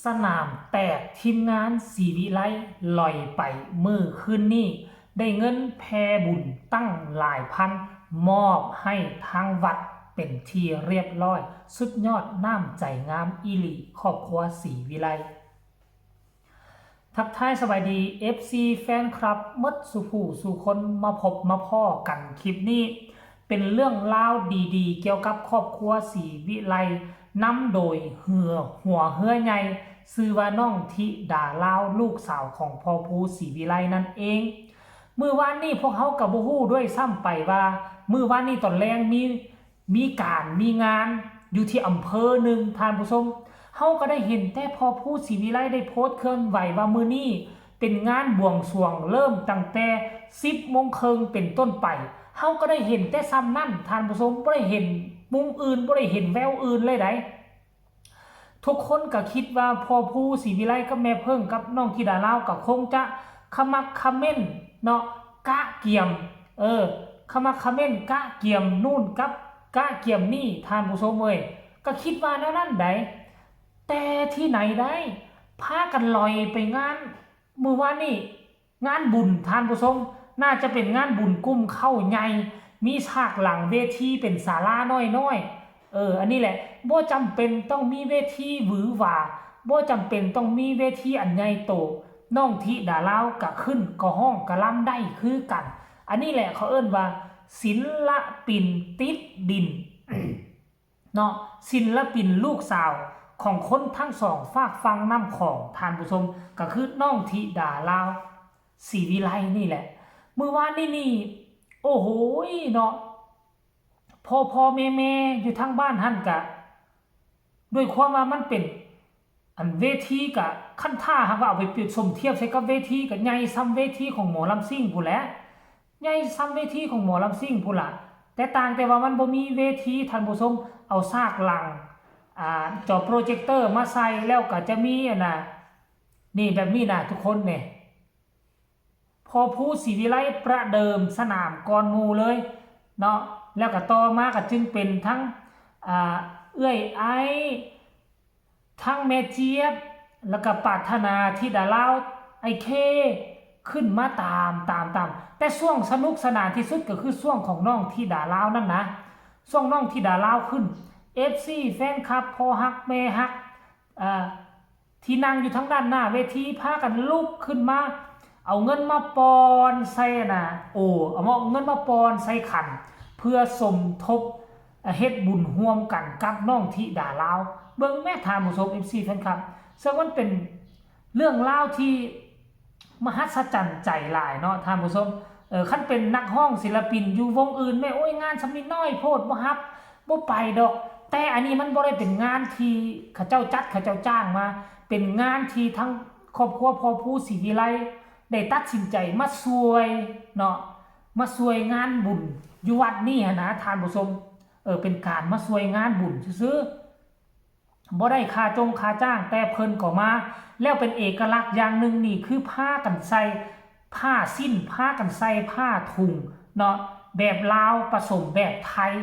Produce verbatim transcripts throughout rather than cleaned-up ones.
สนามแตก ทีมงานศรีวิไลลอยไปมื้อคืนนี้ ได้เงินแผ่บุญตั้งหลายพัน มอบให้ทางวัดเป็นที่เรียบร้อย สุดยอดน้ำใจงามอีหลี ครอบครัวศรีวิไล ทักทายสบายดี เอฟซี แฟนคลับหมดสู่ผู้สู่คน มาพบมาพ้อกันคลิปนี้ เป็นเรื่องราวดีๆ เกี่ยวกับครอบครัวศรีวิไล นำโดยเฮือหัวเฮือใหญ่ชื่อว่าน้องธิดาลาว ลูกสาวของพ่อภูศรีวิไลนั่นเอง มื้อวานนี้พวกเฮาก็บ่ฮู้ด้วยซ้ำไปว่า มื้อวานนี้ตอนแลงมี มีการมีงานอยู่ที่อำเภอหนึ่ง ท่านผู้ชม เฮาก็ได้เห็นแต่พ่อภูศรีวิไลได้โพสต์เคลื่อนไหวว่ามื้อนี้เป็นงานบวงสรวง เริ่มตั้งแต่สิบโมงครึ่งเป็นต้นไป เฮาก็ได้เห็นแต่ส่ำนั้น ท่านผู้ชม บ่ได้เห็นมุมอื่น บ่ได้เห็นแววอื่นเลยใด ทุกคนก็คิดว่าพ่อภูศรีวิไลกับแม่เพิ่งกับน้องธิดาลาวก็คงจะขมักเขม้นเนาะ กะเกียม เออ ขมักเขม้นกะเกียมนู่นกับกะเกียมนี่ ท่านผู้ชมเอ้ย ก็คิดว่าแนวนั้นใด แต่ที่ไหนได้ พากันลอยไปงาน มื้อวานนี้ งานบุญ ท่านผู้ชม น่าจะเป็นงานบุญกุมข้าวใหญ่ มีฉากหลังเวทีเป็นศาลาน้อยๆ เออ อันนี้แหละ บ่จำเป็นต้องมีเวทีหวือหวา บ่จำเป็นต้องมีเวทีอันใหญ่โต น้องธิดาลาวก็ขึ้นก็ฮ้องก็รำได้คือกัน อันนี้แหละเขาเอิ้นว่า ศิลปินติดดิน เนาะ ศิลปินลูกสาวของคนทั้งสองฟากฝั่งน้ำของ ท่านผู้ชม ก็คือน้องธิดาลาว ศรีวิไลนี่แหละ มื้อวานนี้นี่ โอ้โหยเนาะ พ่อพ่อแม่แม่อยู่ทางบ้านหั่นกะ ด้วยความว่ามันเป็น อันเวทีกะ คันถ้าหากว่าเอาไปเปรียบสมเทียบใส่กับเวทีกะใหญ่ส่ำเวทีของหมอลำซิ่งพู้นแหละ ใหญ่ส่ำเวทีของหมอลำซิ่งพู้นล่ะ แต่ต่างแต่ว่ามันบ่มีเวที ท่านผู้ชม เอาฉากหลัง อ่า จอโปรเจคเตอร์มาใส่ แล้วก็จะมีอันน่ะ นี่แบบนี้นะทุกคนเนี่ย พ่อภูศรีวิไลประเดิมสนามก่อนหมู่เลยเนาะ แล้วก็ต่อมาก็จึงเป็นทั้ง อ่า เอื้อยไอ้ ทั้งแม่เจี๊ยบ แล้วก็ปรารถนาธิดาลาว ไอ้เค ขึ้นมาตาม ตาม ตาม แต่ช่วงสนุกสนานที่สุดก็คือช่วงของน้องธิดาลาวนั่นนะ ช่วงน้องธิดาลาวขึ้น เอฟซี แฟนคลับ พ่อฮักแม่ฮัก อ่า ที่นั่งอยู่ทางด้านหน้าเวทีพากันลุกขึ้นมา เอาเงินมาปอนใส่น่ะ โอ้ เอาเงินมาปอนใส่ขัน เพื่อสมทบ อ่า เฮ็ดบุญร่วมกันกับน้องธิดาลาว เบิ่งแม่ ท่านผู้ชม เอฟซี แฟนคลับ ซึ่งมันเป็นเรื่องราวที่มหัศจรรย์ใจหลายเนาะ ท่านผู้ชม เออ คันเป็นนักร้องศิลปินอยู่วงอื่นแม่ โอ้ย งานส่ำนี้น้อยโพด บ่ฮับ บ่ไปดอก แต่อันนี้มันบ่ได้เป็นงานที่เขาเจ้าจัด เขาเจ้าจ้างมา เป็นงานที่ทั้งครอบครัวพ่อภูศรีวิไลได้ตัดสินใจมาช่วยเนาะ มาช่วยงานบุญอยู่วัดนี่หั้นนะ ท่านผู้ชม เออ เป็นการมาช่วยงานบุญซื่อๆ บ่ได้ค่าจงค่าจ้าง แต่เพิ่นก็มา แล้วเป็นเอกลักษณ์อย่างหนึ่งนี่คือพากันใส่ผ้าสิ้น พากันใส่ผ้าถุงเนาะ แบบลาวผสมแบบไทย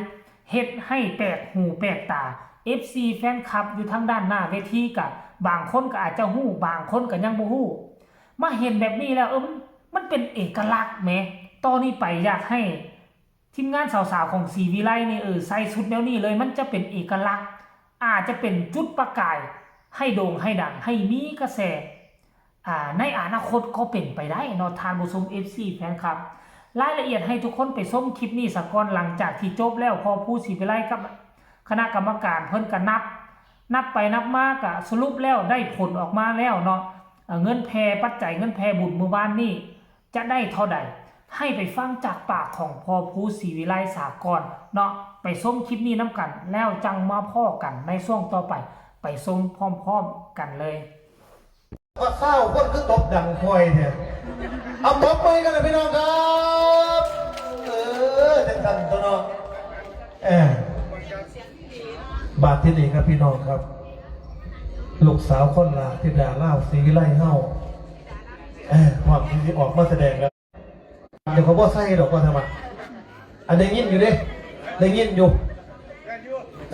เฮ็ดให้แปลกหูแปลกตา เอฟซี แฟนคลับอยู่ทางด้านหน้าเวทีกะ บางคนก็อาจจะฮู้ บางคนก็ยังบ่ฮู้ มาเห็นแบบนี้แล้ว เออ มัน มันเป็นเอกลักษณ์แหม ต่อนี้ไปอยากให้ ทีมงานสาวๆของศรีวิไลนี่ เออ ใส่ชุดแนวนี้เลย มันจะเป็นเอกลักษณ์ อาจจะเป็นจุดประกายให้โด่งให้ดัง ให้มีกระแส อ่า ในอนาคตก็เป็นไปได้เนาะ ท่านผู้ชม เอฟซี แฟนคลับ รายละเอียดให้ทุกคนไปชมคลิปนี้ซะก่อน หลังจากที่จบแล้ว พ่อภูศรีวิไลกับคณะกรรมการเพิ่นก็นับ นับไปนับมาก็สรุปแล้วได้ผลออกมาแล้วเนาะ เอ่อ เงินแผ่ปัจจัย เงินแผ่บุญมื้อวานนี้ จะได้เท่าใด ให้ไปฟังจากปากของพ่อภูศรีวิไลสากลเนาะ ไปชมคลิปนี้นำกัน แล้วจั่งมาพ้อกันในช่วงต่อไป ไปชมพร้อมๆกันเลย ว่าเศร้าคนคือตบดังคอยเนี่ย เอาตบมือกันเลยพี่น้องครับ เออ จังซั่นตัวเนาะ เออ บาดที่นี่ครับพี่น้องครับ ลูกสาวคนหลาธิดาลาวศรีวิไลเฮา เออ พร้อมที่สิออกมาแสดงแล้ว เดี๋ยวเขาบ่ใส่ดอกว่าทำไม อันได้ยินอยู่เด้ ได้ยินอยู่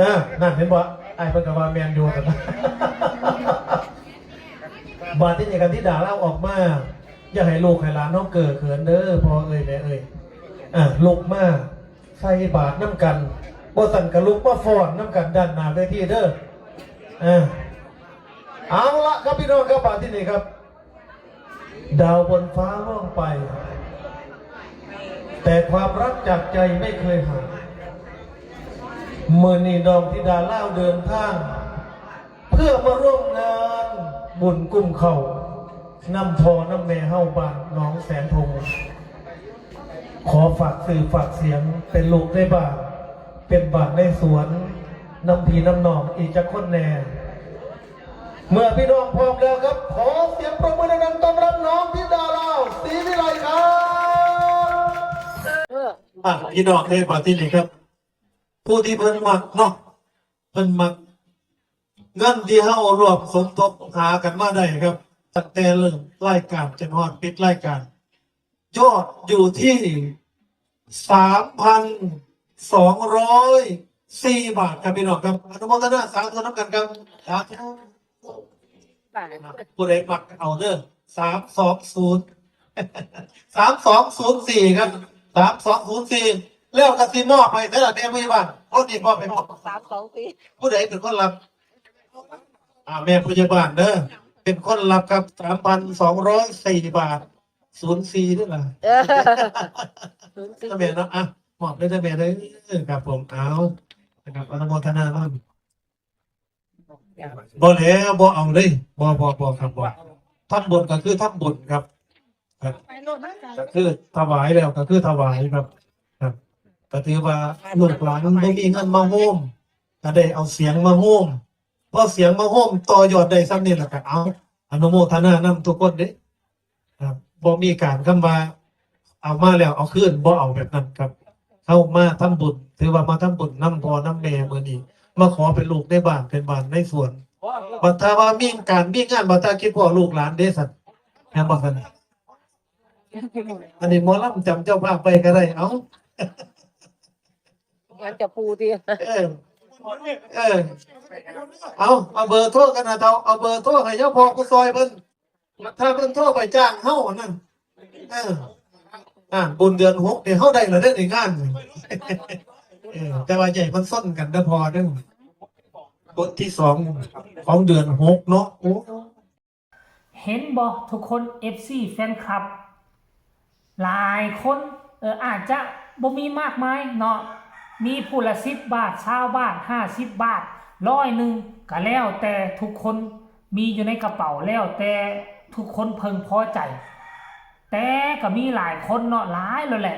อ่า นั่นเห็นบ่ ไอ้เพิ่นก็ว่าแม่นอยู่กันนะ บาดที่นี่กันที่ดาเล่าออกมา อย่าให้ลูกให้หลานเฮาเก้อเขินเด้อ พ่อเอ้ยแม่เอ้ย อ่ะ ลุกมาใส่บาตรนำกัน บ่ซั่นก็ลุกมาฟ้อนนำกันด้านหน้าเวทีเด้อ อ่ะ เอาละครับพี่น้องครับ บาดที่นี่ครับ ดาวบนฟ้าล่วงไป แต่ความรักจากใจไม่เคยห่าง มื้อนี้น้องธิดาลาวเดินทาง เพื่อมาร่วมงานบุญกุ้มข้าวนำพ่อนำแม่เฮาบ้านหนองแสนพง ขอฝากซื่อฝากเสียงเป็นลูกในบ้าน เป็นบ้านในสวน นำพี่นำน้องอีกจักคนแหน่ เมื่อพี่น้องพร้อมแล้วครับ ขอเสียงปรบมือดังๆต้อนรับน้องธิดาลาวศรีวิไลครับ เออ อ่ะ พี่น้องในบาดที่นี่ครับ ผู้ที่เพิ่นมักเนาะ เพิ่นมัก เงินที่เฮารวบสมทบหากันมาได้ครับ ตั้งแต่เริ่มรายการจนฮอดปิดรายการ ยอดอยู่ที่ สามพันสองร้อยสี่ บาทครับพี่น้องครับ อนุโมทนาสาธุนำกันครับ สาธุ ผู้ใดมักเอาเด้อ สามสองศูนย์ สามสองศูนย์สี่ ครับ สามสองศูนย์สี่ แล้วก็สิมอบให้เด้อแม่พยาบาล คนนี้มอบให้มอบ สามสองสี่ ผู้ใดเป็นคนรับ อ่า แม่พยาบาลเด้อ เป็นคนรับครับ สามพันสองร้อยสี่ บาท ศูนย์สี่ ด้วยล่ะ เออ ศูนย์สี่ แม่เนาะ อ่ะ มอบเลยเด้อแม่เด้อ ครับผม เอา นะครับ อนุโมทนานำ บ่แล้ว บ่เอาเลย บ่ บ่ บ่ครับ บ่ ทำบุญก็คือทำบุญครับ ครับ ก็คือถวายแล้วก็คือถวายครับ ครับ ก็ถือว่าลูกหลานบ่มีเงินมาโฮม ก็ได้เอาเสียงมาโฮม พอเสียงมาโฮมต่อยอดได้ส่ำนี้แล้วก็เอา อนุโมทนานำทุกคนเด้ ครับ บ่มีการคำว่า เอามาแล้วเอาคืน บ่เอาแบบนั้นครับ เฮามาทำบุญ ถือว่ามาทำบุญนำพ่อนำแม่มื้อนี้ มาขอเป็นลูกในบ้าน เป็นบ้านในสวน บัดถ้าว่ามีการมีงาน บัดถ้าคิดพ้อลูกหลานเด้ซั่น แม่นบ่ซั่น อันนี้หมอลำจำเจ้าภาพไปก็ได้ เอ้า งานจะปูติ เออ เออ เอา เอาเบอร์โทรกันนะเฒ่า เอาเบอร์โทรให้เจ้าพ่อผู้ซอยเพิ่น ถ้าเพิ่นโทรไปจ้างเฮานั่น เออ อ่า บุญเดือนหกเนี่ยเฮาได้แล้วเด้อในงานนี่ เออ แต่ว่าอย่าให้มันซ้นกันเด้อพ่อเด้อ คนที่สองของเดือนหกเนาะ โอ้ เห็นบ่ทุกคน เอฟซี แฟนคลับ หลายคน เออ อาจจะบ่มีมากมายเนาะ มีผู้ละสิบบาท ซาวบาท ห้าสิบบาท ร้อยหนึ่ง ก็แล้วแต่ทุกคนมีอยู่ในกระเป๋า แล้วแต่ทุกคนเพิ่งพอใจ แต่ก็มีหลายคนเนาะ หลายแล้วแหละ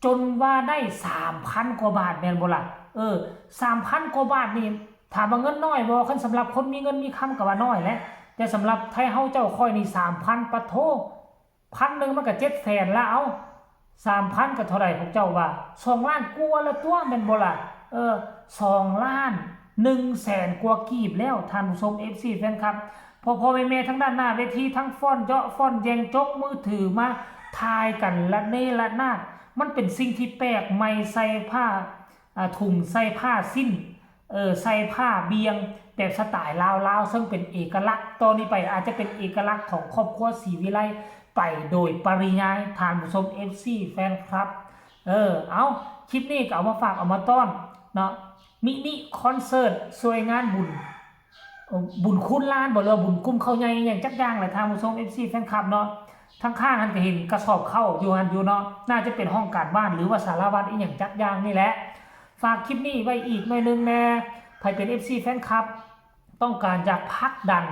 จนว่าได้สามพันกว่าบาท แม่นบ่ล่ะ เออ สามพันกว่าบาทนี่ ถามว่าเงินน้อยบ่ คันสำหรับคนมีเงินมีคำก็ว่าน้อยแหละ แต่สำหรับไทเฮาเจ้าข้อยนี่ สามพัน ปะโธ พันหนึ่งมันก็เจ็ดแสนละ เอ้า สามพัน ก็เท่าใดพวกเจ้าว่า สองล้านกว่าละตั๊ว แม่นบ่ล่ะ เออ สองล้านหนึ่งแสนกว่ากีบแล้ว ท่านผู้ชม เอฟซี แฟนคลับ พ่อๆแม่ๆทางด้านหน้าเวที ทั้งฟ้อนเยาะฟ้อนแยง จกมือถือมาทายกันระเนระนาด มันเป็นสิ่งที่แปลกใหม่ ใส่ผ้า อ่า ถุงใส่ผ้าสิ้น เออ ใส่ผ้าเบี่ยงแบบสไตล์ลาวๆ ซึ่งเป็นเอกลักษณ์ ต่อนี้ไปอาจจะเป็นเอกลักษณ์ของครอบครัวศรีวิไลไปโดยปริยาย ท่านผู้ชม เอฟซี แฟนคลับ เออ เอา คลิปนี้ก็เอามาฝากเอามาต้อนเนาะ มินิคอนเสิร์ตช่วยงานบุญ เอ่อ บุญคูณล้านบ่ หรือว่าบุญกุ้มข้าวใหญ่อหย่างจักอย่างแหละ ท่านผู้ชม เอฟซี แฟนคลับเนาะ ทางข้างหั้นก็เห็นกระสอบข้าวอยู่หั้นอยู่เนาะ น่าจะเป็นห้องการบ้านหรือว่าศาลาวัดอีหยังจักอย่างนี่แหละ ฝากคลิปนี้ไว้อีกหน่อยนึงแน่ ไผเป็น เอฟซี แฟนคลับ ต้องการอยากผลักดัน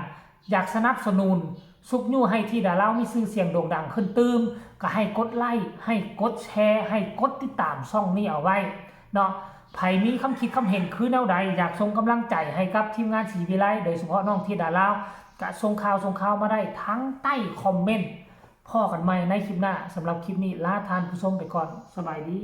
อยากสนับสนุน ชุกยู้ให้ธิดาลาวมีชื่อเสียงโด่งดังขึ้นตื่ม ก็ให้กดไลค์ ให้กดแชร์ ให้กดติดตามช่องนี้เอาไว้เนาะ ไผมีความคิดความเห็นคือแนวใด อยากส่งกำลังใจให้กับทีมงานศรีวิไล โดยเฉพาะน้องธิดาลาว ก็ส่งข่าว ส่งข่าวมาได้ทางใต้คอมเมนต์ พ้อกันใหม่ในคลิปหน้า สำหรับคลิปนี้ลาท่านผู้ชมไปก่อน สบายดี